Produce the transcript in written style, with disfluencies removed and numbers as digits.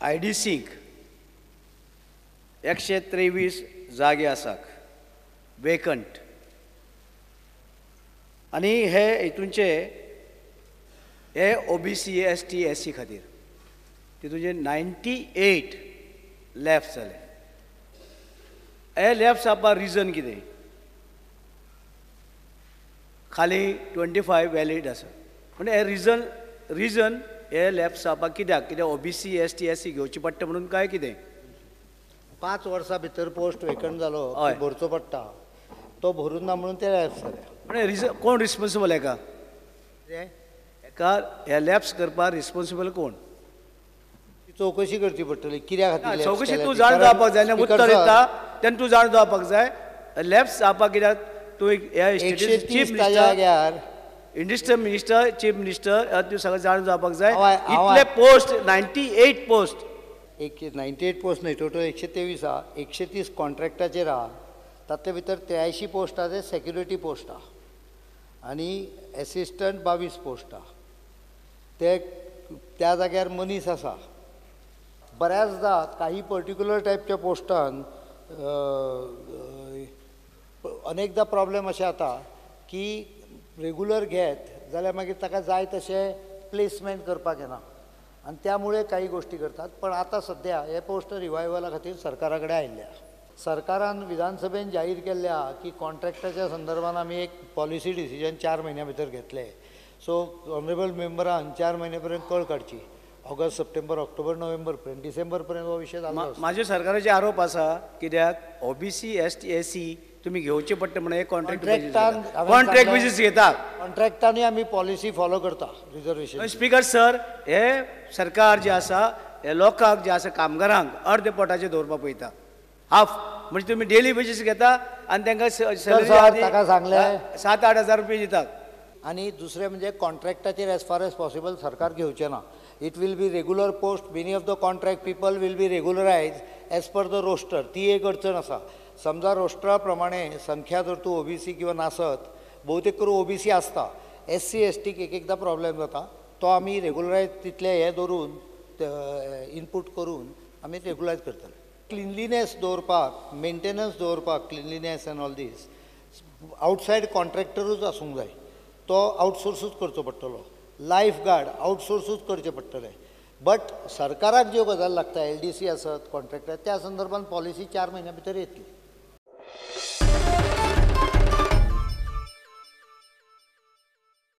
I D सीक 123 जागे आसात वेकंट आनी हे हितूनचे हे O B C S T S C खातीर तितूंचे 98 लॅप्स जाले. हे लॅप्स जावपा रिजन कितें? खाली 25 वॅलीड आसा. म्हणजे हे रिजन हे लॅप्स जावपाक कित्याक? कित्याक O B C S T S C घेवची पडटा म्हणून काय कितें? 5 वर्सां भितर पोस्ट वेकंट जालो भरचो पडटा, तो भरून ना म्हणून ते लॅप्स जाले. म्हणजे रिजन कोण रिस्पोन्सिबल हेका? हेका हे लॅप्स करपाक रिस्पोन्सिबल कोण? चवकशी करची पडटली कित्या खातीर. चवकशी तूं जाण जावपाक जाय, उत्तर येता तेन्ना तूं जाण जावपाक जाय. लॅप्स जावपाक कित्याक? तूं chief minister, industry minister, chief minister, तूं सगळें जाण जावपाक जाय. इतले पोस्ट 98 पोस्ट, 98 पोस्ट न्हय, टोटल 123 आहा. 130 कॉन्ट्रॅक्टाचेर आहा, तातले भितर 83 पोस्ट आहा ते सेक्युरिटी पोस्ट आहा आनी एसिस्टंट 22 पोस्ट आहा. ते त्या जाग्यार मनीस आसा. बऱ्याचदा काही पर्टिक्युलर टायपच्या पोस्टान अनेकदा प्रॉब्लेम अशें जाता की रेगुलर घेत जाल्यार मागीर ताका जाय तशें प्लेसमेंट करपाक येना आनी त्यामुळे काही गोश्टी करतात. पण आतां सद्या हे पोस्ट रिवायवला खातीर सरकारा कडेन आयिल्ले आसा. सरकारान विधानसभेन जाहीर केल्लें आहा की कॉन्ट्रॅक्टाच्या संदर्भान आमी एक पॉलिसी डिसिजन 4 म्हयन्या भितर घेतले. सो ऑनरेबल मेंबरान 4 म्हयन्या पर्यंत कळ काडची, ऑगस्ट, सप्टेंबर, ऑक्टोबर, नोव्हेंबर पर्यंत, डिसेंबर पर्यंत हो विशय जालो. म्हाजे सरकाराचे आरोप आसा कित्याक O B C S T S C तुमी घेवचे पडटा म्हणून हे कॉन्ट्रॅक्ट बेजीस घेता. कॉन्ट्रॅक्टानूय आमी पॉलिसी फॉलो करता रिजर्वेशन. स्पीकर सर, हे सरकार जे आसा हे लोकांक जे आसा कामगारांक अर्दे पोटाचेर दवरपाक पळयता. हाफ म्हणजे तुमी डेली बेजीस घेता आनी तांकां ताका सांगलें 7-8 हजार रुपये दितात. आनी दुसरें म्हणजे कॉन्ट्रॅक्टाचेर एज फार एज पॉसिबल सरकार घेवचें ना. It will be regular post. Many of the contract people will be regularise as per the roster. ती एक अडचण आसा. समजा रोस्टरा प्रमाणे संख्या जर तूं ओबीसी किंवा नासत, बहुतेक करून ओबीसी आसता, एस सी एस टीक एक एकदां प्रॉब्लेम जाता, तो आमी रेगुलरायज तितले हे धरून इनपूट करून आमी रेगुलरायज करतले. क्लिनलीनेस दवरपाक, मेंटेनन्स दवरपाक, cleanliness and all these outside कॉन्ट्रॅक्टरूच आसूंक जाय, तो आउटसोर्सूच करचो पडटलो. लायफ गार्ड आउटसोर्सूच करचे पडटले. बट सरकाराक ज्यो गजाल लागता, एल डी सी आसत, कॉन्ट्रॅक्टर, त्या संदर्भान पॉलिसी 4 म्हयन्या भितर येतली.